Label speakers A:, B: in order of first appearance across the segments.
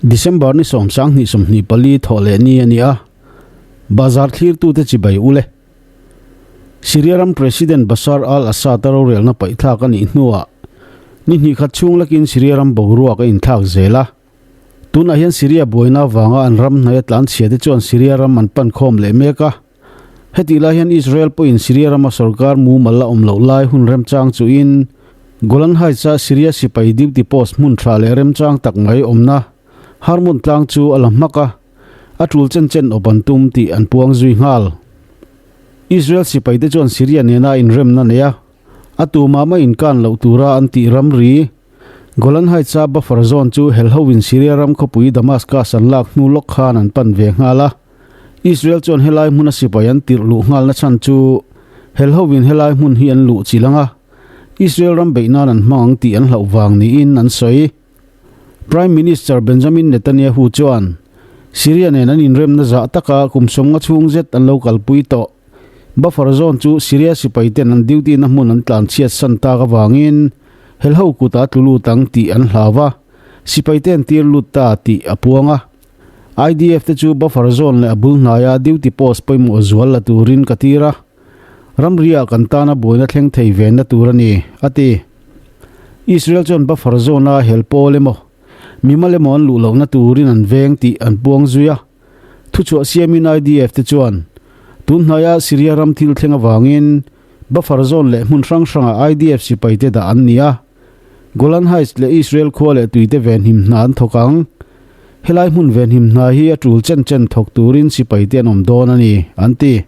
A: December ni 10 sawmhnih 24 thawh leh ni a ni a, bazar thlirtute chibai ule. Syria ram President Bashar al-Assad a rorelna paihthlak a nih hnuah ni hnih khat chhung lakin Syria ram boruak a inthlak zel a. Tunah hian Syria buaina avanga an ram hnaia tlanchhia te chuan Syria ram an pan khawm leh mek a. Hetih lai hian Israel pawhin Syria rama sorkar mumal la awm loh lai hun remchang chuhin Golan Heights-a Syria sipai duty post hmun tha leh remchang tak mai awmna Hermon tlang chu a la hmak a, a tul chen chen awp an tum tih an puang zui nghal. Israel sipaite chuan Syria nena inremna nei a, a tumah mah inkan loh tura an tih ramri Golan Heights-a buffer zone chu helhoin Syria ram khawpui Damascus an lak hnu lawk khan an pan ve nghal a. Israel chuan helai hmuna sipai an tirh luh nghalna chhan chu helhoin helai hmun hi an luh chilh ang a, Israel ram beih nan an hmang ang tih an hlauh vang niin an sawi. Prime Minister Benjamin Netanyahu chuan Syria nen an inremna zah taka kum sawmnga chhung zet an lo kalpui tawh. Buffer zone chu Syria sipai ten an duty na hmun an tlanchhiat san tak avangin helho kutah tlu lut ang tih an hlau a, sipai te an tir lut ta tih a puang a. IDF te chu buffer zone leh a bul hnaia duty post pawimawh zual la turin ka tir a, ramriah kan tana buaina thleng thei venna tur a ni, a ti. Israel chuan buffer zone a hel pawl emaw, mimal emaw an luh lohna turin an veng tih an puang zui a. Thuchhuah siamin IDF te chuan tun hnaia Syria ram thil thleng avangin buffer zone leh hmun hrang hrangah IDF sipai te dah an ni a. Golan Heights leh Israel khua leh tuite venhim hna an thawk ang. Helai hmun venhim hna hi a tul chen chen thawk turin sipai te an awm dawn a ni, an ti.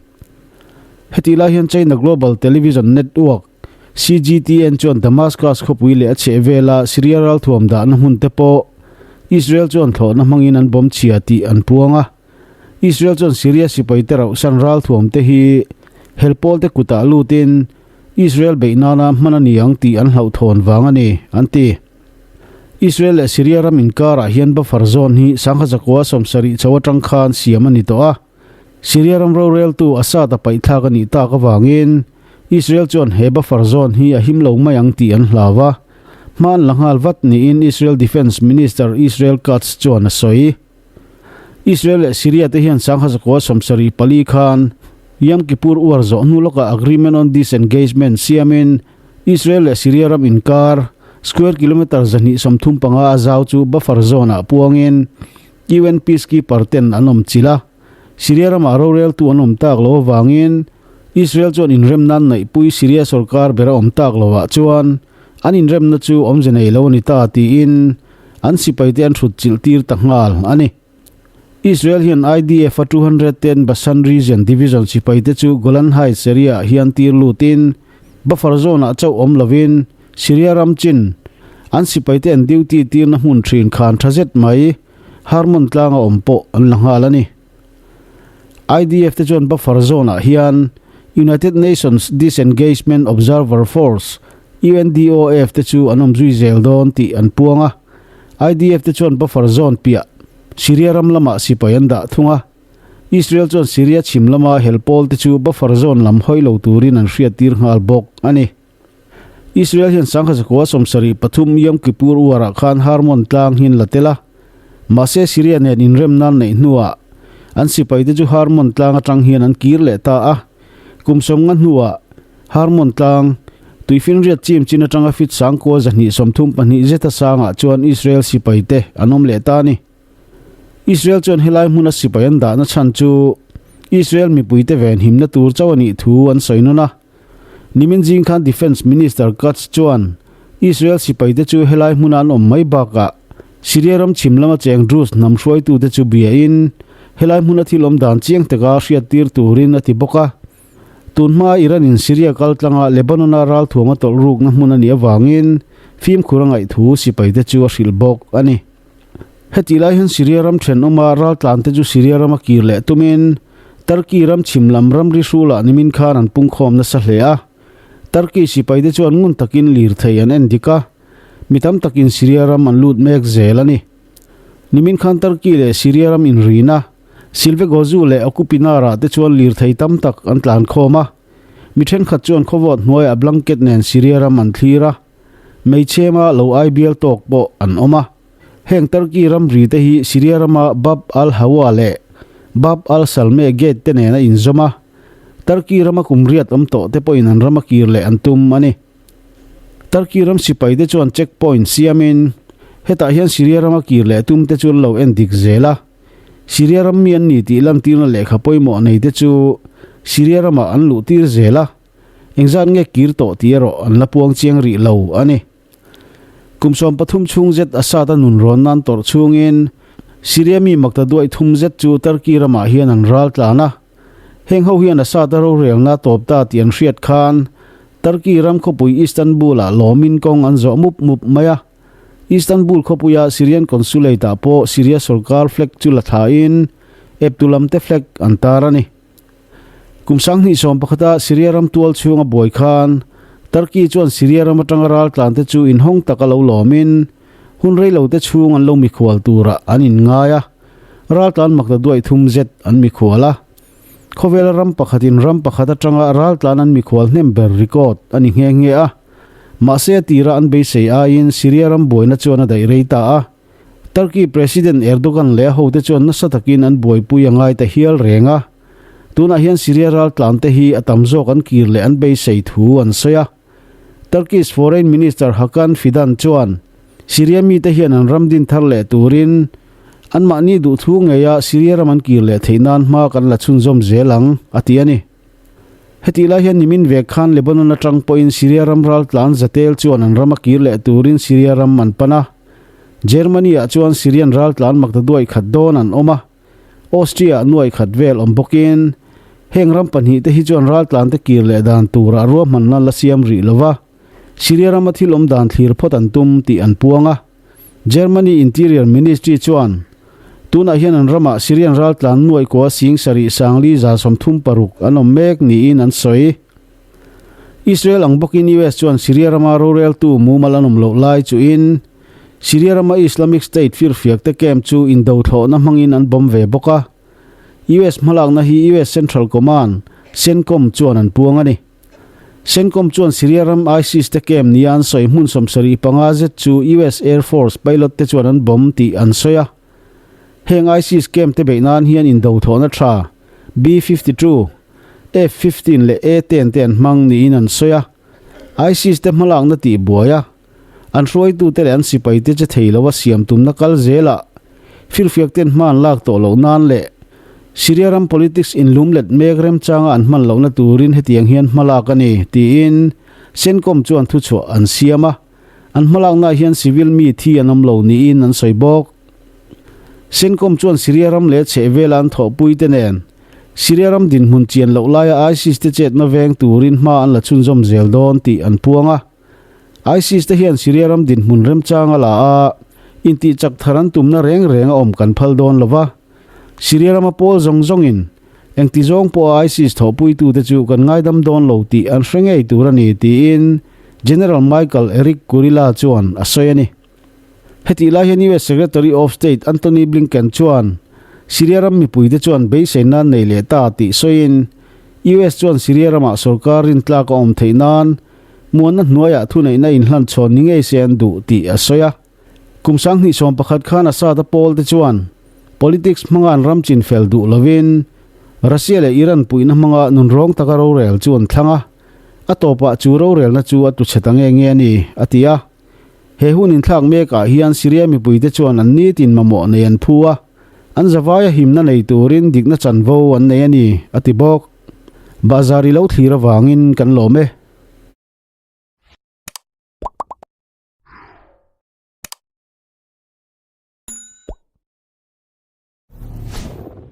A: Hetih lai hian China Global Television Network, CGTN, chuan Damascus khawpui leh a chhehvela Syria ralthuam dahna hmun te pawh Israel chuan thlawhna hmangin an bawm chhia tih an puang a. Israel chuan Syria sipai te rauhsan ralthuam te hi helpawl te kutah lutin Israel beih nana hman a ni ang tih an hlauhthawn vang a ni, an ti. Israel leh Syria ram inkarah hian buffer zone hi sangha zakua 70 chho atang khan siam a ni tawh a. Syria ram roreltu Assad a paihthlak a nih tak avangin Israel chuan he buffer zone hi a him lo mai ang tih an hlau a, hma an la nghal vat niin Israel Defence Minister Israel Katz chuan a sawi. Israel leh Syria te hian sangha zakua 74 khan Yom Kippur War zawh hnu lawkah Agreement on Disengagement siamin Israel leh Syria ram inkar square kilometre 235 a zau chu buffer zone ah puangin UN peacekeeper ten an awm chilh a. Syria ramah roreltu an awm tak lo avangin Israel chuan inrem nan neihpui Syria sorkar ber a awm tak lovah chuan an inremna chu awmze nei lo a ni ta tiin An sipaite an hrut chilh tir ta nghal a ni. Israel hian IDF a 210 Bashan Region Division sipaite chu Golan Heights area ah hian tir lutin buffer zone ah chauh awm lovin Syria ram chin an sipaite an duty tirna hmun thin khan tha zet mai Hermon tlanga awm pawh an la nghal a ni. IDF te chuan buffer zone ah hian United Nations Disengagement Observer Force, UNDOF, te chu an awm zui zel dawn tih an puang a. IDF te chuan buffer zone piah Syria ram lamah sipai an dah thung a. Israel chuan Syria chhim lama hel pawl te chu buffer zone lam hawi lo turin an hriattir nghal bawk a ni. Israel hian sangha zakua 73 Yom Kippur War-ah khan Hermon tlang hi an la tel a. Mahse Syria nen inrem nan neih hnuah an sipaite chu Hermon tlang atang hian an kir leh ta a. Kum 50 hnuah Hermon tlang, tuifinriat chim chin atanga fit sangkua 234 zeta sangah chuan Israel sipaite an awm leh ta a ni. Israel chuan helai hmuna sipai an dahna chhan chu Israel mipuite venhimna tur chauh a nih thu an sawi nawn a. Nimin zing khan Defence Minister Katz chuan Israel sipaite chu helai hmuna an awm mai bakah Syria ram chhim lama cheng Druze hnam hruaitute chu biain helai hmuna thil awm dan chiang taka hriattir turin a ti bawk a. Tun hmaa Iran in Syria kal tlanga Lebanon-a ralthuam a tawlh rukna hmun a nih avangin fimkhur a ngaih thu sipaite chu a hrilh bawk a ni. Hetih lai hian Syria ram thenawma raltlante chu Syria rama kir leh tumin Turkey ram chhim lam ramri hrulah nimin khan an pungkhawm nasa hle a. Turkey sipaite chuan ngun takin lirthei an en dik a, mi tam takin Syria ram an lut mek zel a ni. Nimin khan Turkey leh Syria ram inrina Silvegozu leh Okupinara te chuan lirthei tam tak an tlankhawm a, mi thenkhat chuan khawvawt hnuaiah blanket nen Syria ram an thlir a. Hmeichhema lo ai bial tawk pawh an awm a. Heng Turkey ramri te hi Syria rama Bab al-Hawa leh Bab al-Salmeh gate te nen a inzawm a, Turkey rama kum riat awm tawh te pawhin an rama kir leh an tum a ni. Turkey ram sipai te chuan check point siamin hetah hian Syria rama kir leh tum te chu an lo en dik zel a. Syria ram mi an ni tih lantirna lehkha pawimawh nei te chu Syria ramah an luh tir zel a, engzat nge kir tawh tih erawh an la puang chiang rih lo a ni. Kum 13 chhung zet Assad-a nun rawn nan tawrh chhungin Syria mi makta duai thum zet chu Turkey ramah hian an ral tlan a. Heng ho hian Assad-a rorelna tawp ta tih an hriat khan Turkey ram khawpui Istanbul-ah lawmin kawng an zawh mup mup mai a. Istanbul khawpuia Syrian Consulate-ah pawh Syria sorkar flag chu la thlain eptu lamte flag an tar a ni. Kum 2011-a Syria ram tual chhunga buai khan Turkey chuan Syria ram atanga raltlante chu inhawng taka lo lawmin hun reilote chhung an lo mikhual turah an inngai a, raltlan makta duai thum zet an mikhual a. Khawvela ram pakhatin ram pakhat atanga raltlan an mikhual hnem ber record a ni nghe nghe a. Mahse a tira an beisei aiin Syria ram buaina chuan a daih rei ta a. Turkey President Erdogan leh a hote chuan nasa takin an buaipui a ngai ta hial reng a. Tunah hian Syria raltlan te hi a tam zawk an kir leh an beisei thu an sawi a. Turkish Foreign Minister Hakan Fidan chuan Syria mite hian an ram din thar leh turin anmahni duhthu ngeia Syria ram an kir leh theih nan hma kan la chhunzawm zel ang, a ti a ni. Hetih lai hian nimin vek khan Lebanon atang pawhin Syria ram raltlan zatel chuan an ram a kir leh turin Syria ram an pan a. Germany-ah chuan Syrian raltlan makta duai khat dawn an awm a, Austria-ah nuai khat vel awm bawkin heng ram pahnihte hi chuan raltlante kir leh dan turah ruahmanna la siam rih lo va, Syria rama thil awm dan thlir phawt an tum tih an puang a. Germany Interior Ministry chuan tunah hian an ramah Syrian raltlan nuai kua sing sarih sangli 36 an awm mek niin an sawi. Israel ang bawkin US chuan Syria rama roreltu mumal an awm loh lai chuhin Syria rama Islamic State firfiakte camp chu indothlawhna hmangin an bomb ve bawk a. US hmalakna hi US Central Command, CENTCOM, chuan an puang a ni. CENTCOM chuan Syria ram ISIS te camp nia an sawi hmun 75 zet chu US Air Force pilot te chuan an bomb tih an sawi a. Heng ISIS camp te beih nan hian indothlawhna tha B-52, F-15 leh A-10 te an hmang niin an sawi a. ISIS te hmalakna tih buai a, an hruaitute leh an sipaite che thei loa siam tumna kal zelah firfiak ten hma an lak tawh loh nan leh Syria ram politics inlum let mek remchanga an hman lohna turin hetiang hian hma lak a ni, tiin CENTCOM chuan thuchhuah an siam a. An hmalaknaah hian civil mi thi an awm lo niin an sawi bawk. CENTCOM chuan Syria ram leh chhehvela an thawhpuite nen Syria ram dinhmun chian loh laia ISIS te chetna veng turin hma an la chhunzawm zel dawn tih an puang a. ISIS te hian Syria ram dinhmun remchang a la a, intihchak thar an tumna reng reng a awm kan phal dawn lo va. Syria rama pawl zawng zawngin engti zawng pawha ISIS thawhpuitute chu kan ngaidam dawn lo tih an hre ngei tur a ni tiin General Michael Erik Kurilla chuan a sawi a ni. Hetih lai hian US Secretary of State Antony Blinken chuan Syria ram mipuite chuan beiseina an nei leh ta tih sawiin US chuan Syria ramah sorkar rintlak a awm theih nan muanna hnuaiah thuneihna inhlanchhawn ni ngei se an duh tih a sawi a. Kum 2011 khan Assad-a pawlte chuan politics hmanga an ram chinfel duh lovin Russia leh Iran puihna hmanga nunrawng taka rorel chu an thlang a, a tawpah chu rorelna chu a tuchhe ta nge nge a ni, a ti a. He hun inthlak mekah hian Syria mipuite chuan an nitin mamawh nei an phu a, an zavaia himna nei turin dikna chanvo an nei a ni, a ti bawk. Bahzar i lo thlir avangin kan lawm e.